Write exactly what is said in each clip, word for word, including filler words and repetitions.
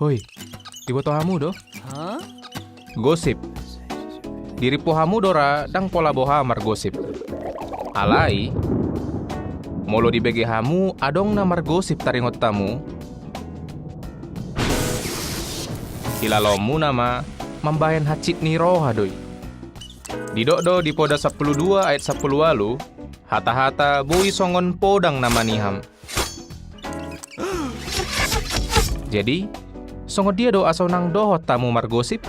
Hoi, diboto hamu do? Gosip. Dirimpu hamu do ra ndang pola boha margosip. Alai, molo dibege hamu adong na margosip taringot hamu, hilalaonmuna ma mambahen hansit ni roha do i. Didok do di Poda sampulu dua ayat sampulu ualu, hata-hata boi songon podang na maniham. Jadi, songon dia do asa unang dohot hamu margosip?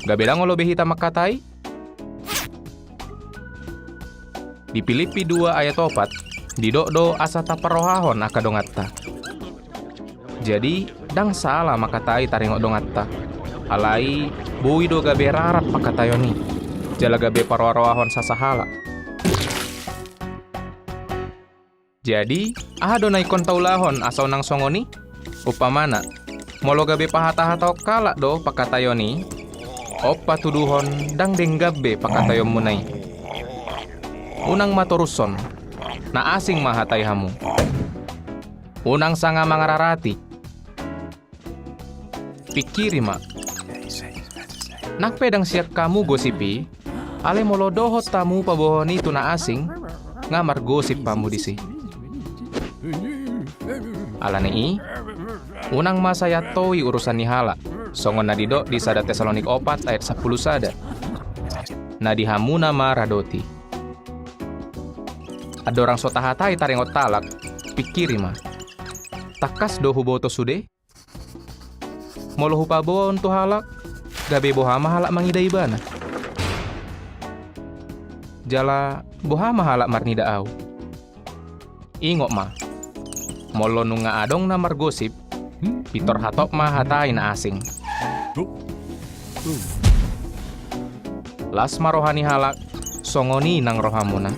Gabe ndang olo be hita mangkatai? Di Pilippi dua ayat opat, didok do asa taparrohahon angka donganta. Jadi, ndang sala mangkatai taringot donganta. Alai, boi do gabe rarat pangkataion i, jala gabe parroha-rohahon sasahalak. Jadi, aha do na ingkon taulahon asa unang songon i? Umpamana, molo gabe pahata-hatahon halak do pangkataion i, on patuduhon ndang denggan be pangkataionmuna i. Unang ma torushon, na asing ma hatai hamu. Unang sanga mangararati. Pingkiri ma. Nang pe ndang sian hamu gosip i, alai molo dohot hamu paboahon i tu na asing, nga margosip hamu disi. Ala ni i, unang ma sai antoi urusan ni halak, songon na didok di sada Tesalonik opat ayat sampulu sada. Na di hamuna ma radoti. Andorang so tahatai taringot halak, pingkiri ma. Tangkas do huboto sude? Molo hupaboa on tu halak, gabe boha ma halak mangida ibana? Jala boha ma halak marnida ahu? Ingot ma, molo nunga adong na margosip, pintor hatop ma hatai na asing. Las ma roha ni halak, songon i nang rohamuna.